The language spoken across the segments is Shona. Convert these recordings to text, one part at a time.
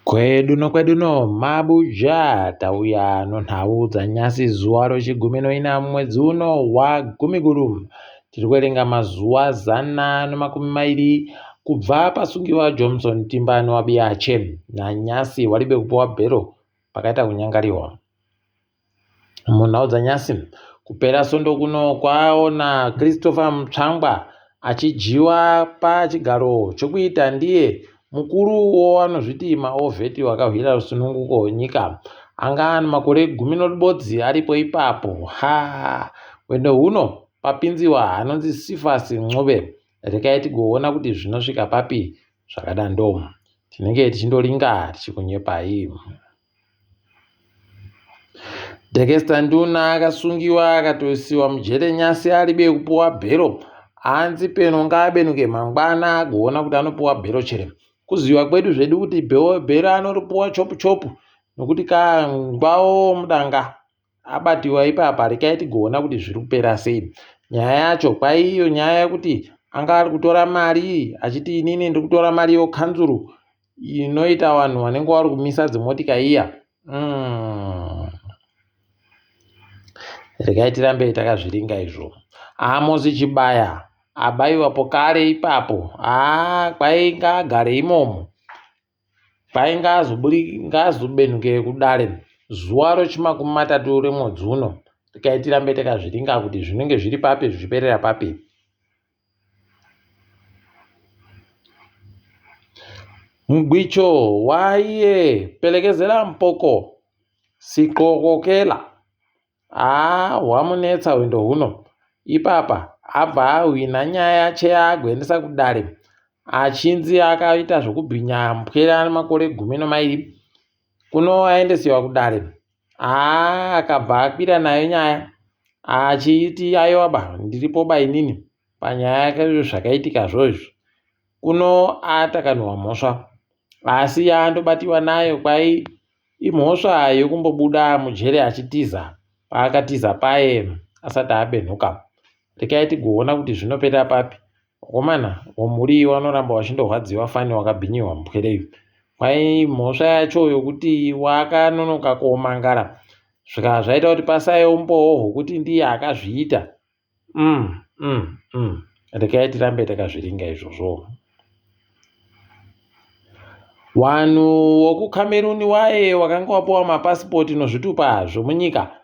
Kwedu nokwedu no mabuja tauya nonhau dzanyasi zuva rechigumi noina mumwedzi uno wagumiguru. Tiri kuverenga mazuva 120 kubva pasungiwa Johnson Timbani waBiache nanyasi waribe kupiwa bhero pakaita kunyangariwa. Munhau dzanyasi, kupera svondo kuno kwaona Christopher Mutsvangwa achidyiwa pachigaro chokuita ndiye mukuru wevanozviti maovheti vakahwira rusununguko wenyika. Anga ane makore gumi neribodzi aripo ipapo. Ha, hwendo huno papinziwa anonzi Cephas Ncube. Rekai tigoona kuti zvinosvika papi zvakadando. Tinenge tichindoringa tichikunyepai. Dexter Nduna akasungiwa akatoisiwa mujere nyasi aribe kupuwa bhero hanzi peno ngaabenuke mangwana agoona kuti anopuwa bhero chere kuziva kwedu zvedu kuti bhero anoripuwa chopu chopu nokuti kangwawo mudanga abatiwa ipapa rekai tigoona kuti zviri kupera sei nyaya yacho kwaiyo nyaya yekuti anga ari kutora mari achiti inini ndiri kutora mari yokanzuru inoita vanhu vanenge vari kumisa dzimotika iya mm. Regai tirambe takazviringa izvo. Amosi Chibaya abaiwapo kare ipapo. Haa kwai ngaagare imomo. Kwai ngaazobenuke kudare zuva rechimakumi matatu remwedzi uno. Regai tirambe takazviringa kuti zvinenge zviri papi zvichiperera papi. Mugwicho waiye pelekezela mpoko siqokokela haa hwamunetsa hwendo huno ipapa abva ahwina nyaya cheagoendesa kudare achinzi akaita zvekubhinya mpwere ane makore 12 kuno aendesiwa kudare haa akabva akwira nayo nyaya achiti aiwa ba ndiripo ba inini panyaya yake zvakaitika zvo izvi kuno atakanhuwa mhosva asi yaandobatiwa nayo kwai imhosva yokumbobuda mujere achitiza paakatiza paye asati abenhuka rekai tigoona kuti zvinopera papi vakomana vomhuri vanoramba vachindorwadziwa fani wakabhinyiwa mupwereyu kwai mhosva yacho yokuti wakanonoka komangara zvikava zvaita kuti pasave umbowo hwokuti ndiye akazviita Mm, mm, mm. Regai tirambe takazviringa izvozvo. Vanhu vokuCameroon waye wakanga wapiwa mapasipoti nozvitupa zvomunyika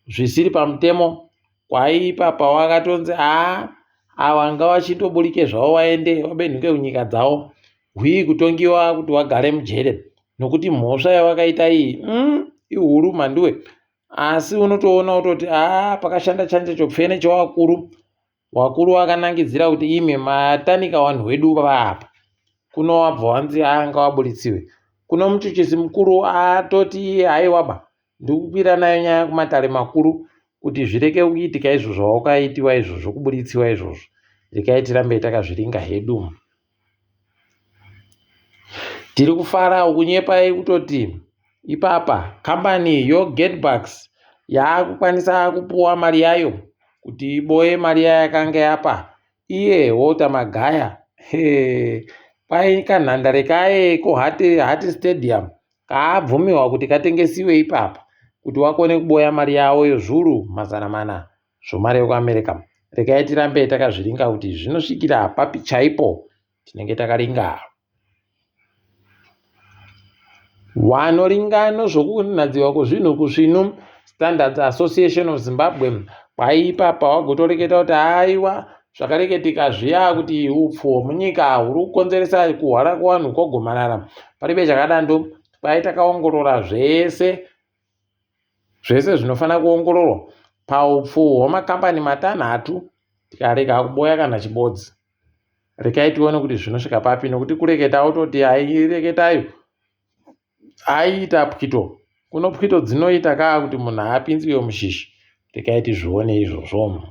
zvisiri pamutemo kwaipa pawakatonzi haa awa ngawachindoburike zvavo waende wabenhuke kunyika dzavo hwii kutongiwa kuti wagare mujere nokuti mhosva yawakaita iyi mm, ihuru mhanduwe asi unotoona wototi haa pakashanda chanje chopfene chewakuru wakuru wakanangidzira kuti imi matanika wanhu wedu vaapa kuno wabva wanzi anga waburitsiwe kuno muchuchisi mukuru atoti iye haiwaba ndikukwira nayo nyaya kumatare makuru kuti zvireke kuitika izvo zvawakaitiwa izvo zvokuburitsiwa izvozvo rekai tirambe takazviringa hedu Tiri kufara ukunyepai kutoti ipapa kambani yoGetbucks yaakukwanisa kupuwa mari yayo kuti iboye mari yayakanga yapa iye Walter Magaya. Hee, kwai kanhandare kaye kuHati Hati Stadium kaabvumiwa kuti katengesiwe ipapa kuti wakone kuboya mari yawo yezvuru 400 zvomari yekuAmerica. Regai tirambe takazviringa kuti zvinosvikira papi chaipo tinenge takaringa. Wanoringa nozvokunadziwa kwezvinhu kusvinu Standards Association of Zimbabwe kwaipa pawagotoreketa kuti haiwa zvakareketika zviya kuti upfu hwemunyika huri kukonzeresa kuhwara kwevanhu kwogomarara paribe chakadando kwai takaongorora zvese zvese zvinofanira kuongororwa paupfu hwemakambani matanhatu tikarega kuboya kana chibodzi rekai tione kuti zvinosvika papi nokuti kureketa wototi aireketayo aiita pwito kuno pwito dzinoita kaa kuti munhu apinzwe mushishi rekai tizvione izvozvo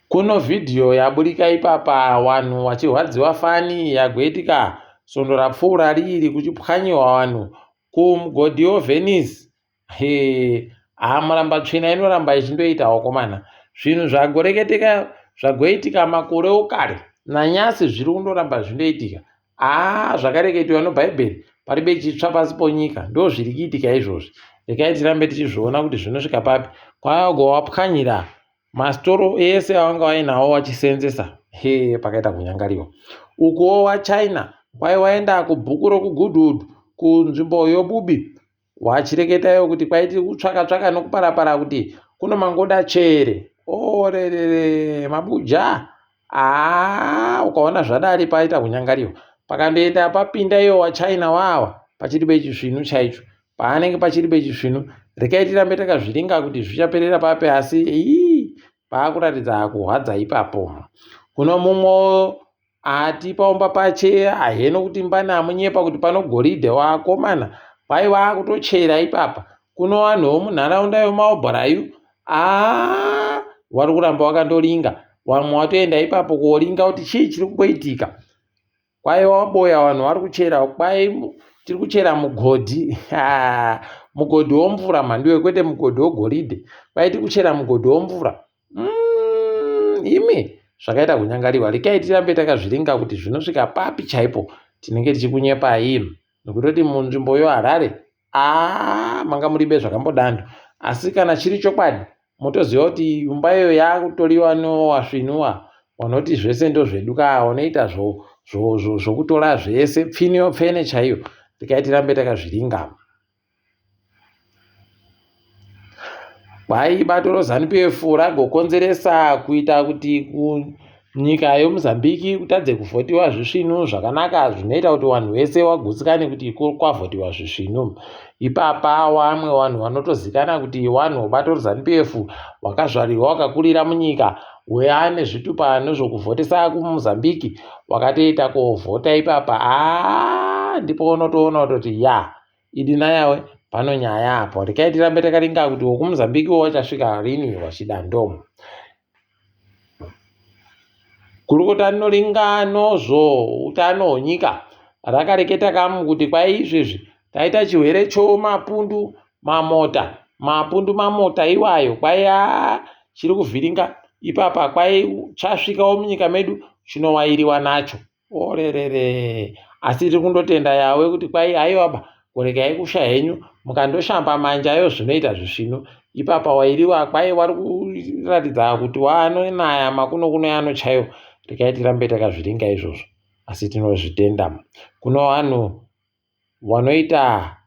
kuno vhidhiyo yaburika ipapa vanhu vachirwadziwa fani yagoitika svondo rapfuura riri kuchipwanyiwa vanhu kumugodhi weVenice Hee, haa muramba tsvina inoramba ichindoita wakomana. Zvinhu zvagoreketeka zvagoitika makore okare nanyasi zviri kundoramba zvindoitika. Haa zvakareketiwa noBhaibheri paribe chitsva pasi ponyika ndo zviri kuitika izvozvi. Rekai tirambe tichizviona kuti zvinosvika papi. Kwai wapwanyira masitoro ese awanga wainawo wachisenzesa. Hee pakaita kunyangariwa. Ukuwo waChina kwai waenda kubhuku rokuGoodwood kunzvimbo yoBubi Wachireketa iwe kuti kwaiti kutsvaka tsvaka nokuparapara kuti kuno mangoda chere. Orerere mabuja. Haa ukaona zvadari paita kunyangariwa. Pakandoenda papinda iwo wachina wawa pachiri pechisvinu chaicho. Paanenge pachiri pechisvinu rekai tirambe takazviringa kuti zvichaperera papi asi ii paakuratidza kurwadza ipapo. Kuno mumwe Ati paumba pache haheno kuti mbani amunyepa kuti pano goridhe wakomana kwai wakutochera ipapa kuno vanhu vomunharaunda yomaobhorayu aa wari kuramba wakandoringa wamwe watoenda ipapo koringa kuti chii chiri kumboitika kwai waboya vanhu vari kuchera kwai tiri kuchera mugodhi mugodhi womvura mhanduwe kwete mugodhi wogoridhe kwai tiri kuchera mugodhi womvura Imi zvakaita kunyangariwa rekai tirambe takazviringa kuti zvinosvika papi chaipo tinenge tichikunyepai nokutoti munzvimbo yoharare aa manga muribe zvakambodando asi kana chiri chokwadi motoziva kuti imba iyo yakutoriwa nowasvinuwa wanoti zvese ndozvedu kaa wanoita zvokutora zvese pfini yopfene chaiyo rekai tirambe takazviringa Kwai bato reZanu PF ragokonzeresa kuita kuti kunyika yeMozambique kutadze kuvhotiwa zvisvinu zvakanaka zvinoita kuti vanhu vese vagutsikane kuti kwavhotiwa zvisvinu. Ipapa vamwe vanhu vanotozikana kuti vanhu vebato reZanu PF vakazvarirwa vakakurira munyika weane zvitupa nezvokuvhotesa kuMozambique wakatoita kovhota ipapa haa ndipo unotoona kutoti ya Idi nayawe pano nyaya apo rekai tirambe takaringa kuti wokumozambique wo wachasvika rini wachida ndomu gurukota rinoringa nozvo utano hwenyika rakareketa kamu kuti kwai izvezvi taita chirwere chomapundu mamota mapundu mamota iwayo kwai aa chiri kuvhiringa ipapa kwai chasvikawo munyika medu chinowairiwa nacho Orerere asi tiri kundotenda yawe kuti kwai aiwaba kuregai kusha henyu mukandoshamba manja ayo zvinoita zvisvinu ipapa wairiwa kwai wari kuratidza kuti waanonaya makuno kuno yano chaiwo regai tirambe takazviringa izvozvo asi tinozvitenda kuno vanhu wanoita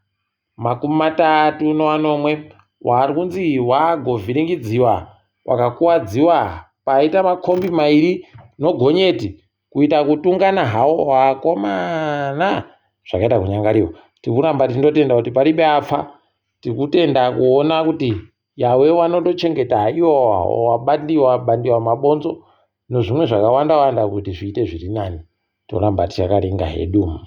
37 waari kunzi wagovhiringidziwa wakakuwadziwa paita makombi mairi nogonyeti kuita kutungana hawo wakomana zvakaita kunyangariwa tikuramba tichindotenda kuti paribe afa tikutenda kuona kuti yawe wanotochengeta iwo wabandiwa bandiwa mabonzo nozvimwe zvakawanda wanda kuti zviite zviri nani toramba tichakaringa hedu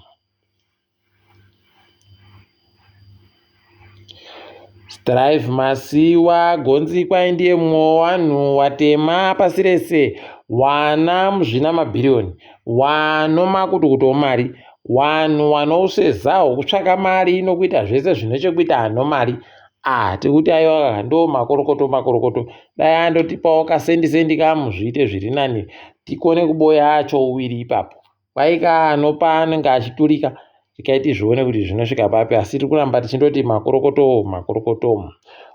Strive Masiwa gonzi kwai ndiye mumwe wevanhu watema pasi rese wana muzvina mabhiriyoni wano makutukutu omari wanhu wanouseza hwokutsvaka mari nokuita zvese zvine chekuita nomari ah tikuti aiwa ndo makorokoto makorokoto dai andotipawo kasendi sendi kamu zviite zviri nani tikone kuboya acho uwiri ipapo Kwaika anopa anenge achiturika regai tizvione kuti zvinosvika papi asi tiri kuramba tichindoti makorokoto makorokoto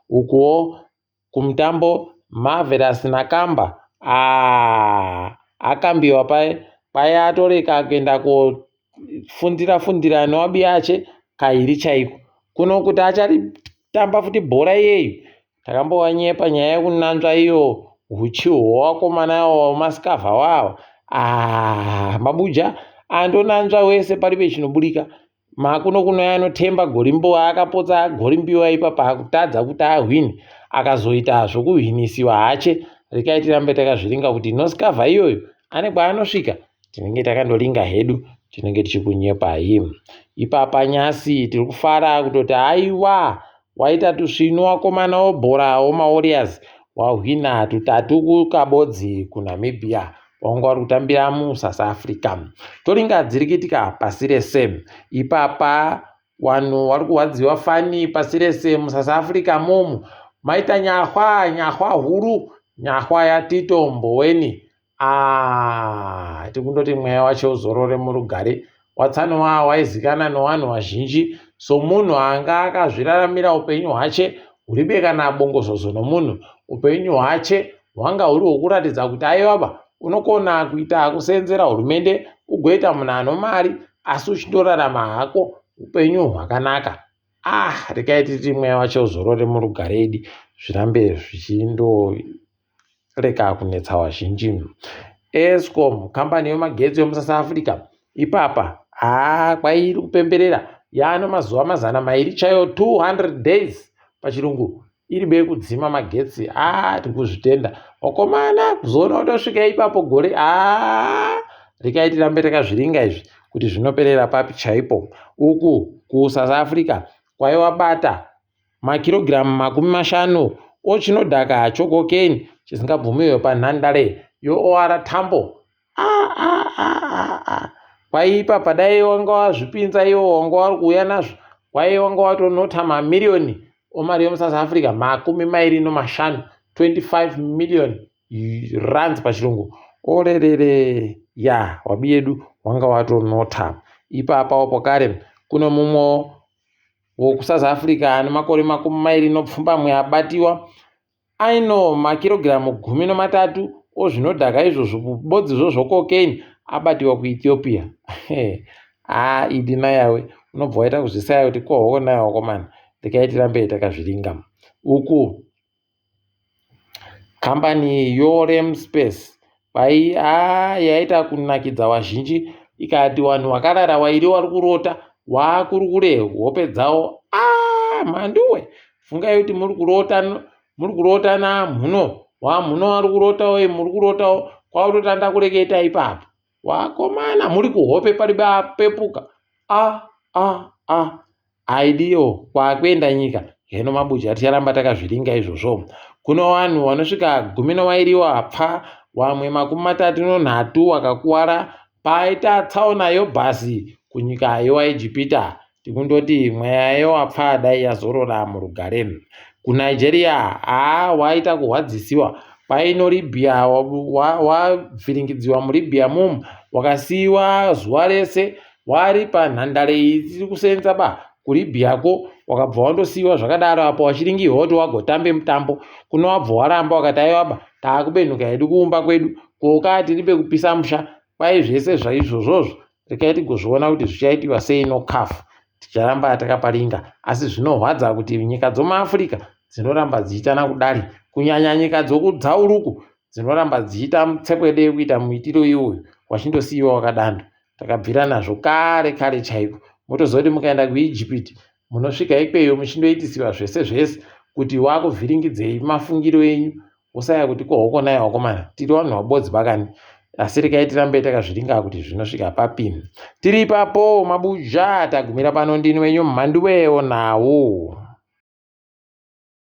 ukuwo kumutambo Marvelous Nakamba aa akambiwa paye paye atoreka kuenda kofundira fundira newabiyache kairi chaiko kuno kuti acharitamba futi bhora iyeyu Takambowanyepa nyaya yekunanzva iyo huchi hwewakomana wemasikavha wawa ah, mabuja andonanzva wese paribe chinoburika makuno kuno anotemba gorimbo akapotsa agorimbiwa ipapa akutadza kuti ahwine akazoita zvokuhwinisiwa hache rekai tirambe takazviringa kuti nosikavha iyoyo ane kwaanosvika tinenge takandoringa hedu tinenge tichikunyepai ipapa nyasi tiri kufara kutoti aiwa Waita tusvinu wakomana wobhora wemaWarriors wahwina tutatu kukabodzi kuNamibia wanga wari kutambira muSouth Africa. Toringa dziri kuitika pasi rese. Ipapa vanhu vari kurwadziwa fani pasi rese muSouth Africa momu maita nyahwa nyahwa huru nyahwa yaTito Mboweni. Ah, tikundoti mweya wacho uzorore murugare. Watsanowa waizikana nowanhu wazhinji somunhu anga akazviraramira upenyu hwache huribe kana bongozozo nomunhu. Upenyu hwache hwanga huri hwokuratidza kuti aiwaba unokona kuita kuseenzera hurumende ugoita munhu anomari asi uchindorarama hako upenyu hwakanaka. Ah, regai titi mweya wacho uzorore murugare idi zvirambe zvichindoreka kunetsa vazhinji. Eskom, kambani yemagetsi yomuSouth Africa, ipapa haa kwairi kupemberera yaano mazuva 200 chaiwo 200 days pachirungu iri be kudzima magetsi haa tiri kuzvitenda vakomana kuzoona kutosvika ipapo gore haa rekai tirambe takazviringa izvi kuti zvinoperera papi chaipo uku kusouth africa kwaiwabata makirogiramu 50 ochinodhaka chokokeini chisingabvumiwe panhandare yoOR Tambo ah, ah, ah, ah, ah. Kwaipa padai wanga wazvipinza iwo wanga wari kuuya nazvo kwai wanga watonota mamiriyoni omari yomusouth africa 25 25 million rands pachirungu orerere ya wabi yedu wanga watonota ipapawo pokare kune mumwe wokusouth africa ane makore 28 abatiwa Aino makirogiramu 13 ozvinodhaka izvozvo bodzizvo zvokokeini abatiwa kuEthiopia. Haa idi nayawe unobva waita kuzvisaya kuti ko hoko nayo wakomana regai tirambe takazviringa. Uku kambani yoRem Space Kwai haa yaita kunakidza wazhinji ikati wanhu wakarara wairi wari kurota waakurukure hope dzawo aa mhanduwe fungai kuti muri kurota muri kurota namhuno wamhuno wari kurotawo muri kurotawo kwakutotanga kureketa ipapo wakomana muri kuhope pari apepuka a a a Aidiyo kwaakuenda nyika heno mabuja ticharamba takazviringa izvozvo. Kuno wanhu wanosvika gumi nowairi wapfa wamwe 33 wakakuwara paita tsaona yobhazi kunyika yowaIjipita. Tikundoti mweya yowapfa dai yazorora murugare. KuNigeria haa waita kuhwadzisiwa kwaino Libya wavhiringidziwa wa muLibya mumu wakasiiwa zuva rese Wari panhandare iyi tiri kusenza ba kuLibya ko wakabva wandosiiwa zvakadaro apo wachiringirwa kuti wagotambe mutambo kuno wabva waramba wakati aiwa ba taakubenhuka hedu kuumba kwedu koka tiri pekupisa musha kwai zvese zvaizvozvozvo rekai tigozviona kuti zvichaitiwa sei noCAF ticharamba takaparinga asi zvinohwadza kuti nyika dzomuAfrica dzinoramba dzichiitana kudari kunyanya nyika dzokudzauluku dzinoramba dzichiita mutsekwede yekuita muitiro iwoyu wachindosiiwa wakadando Takabvira nazvo kare kare chaiko. Motoziva kuti mukaenda kuIjipiti munosvika ikweyo muchindoitisiwa zvese zvese kuti wakuvhiringidzei mafungiro enyu wosaya kuti ko hoko naye wakomana tiri vanhu vabodzi bakani asi rekai tirambe takazviringa kuti zvinosvika papi tiri ipapo mabuja tagumira pano ndini wenyu mhanduwewo nhau.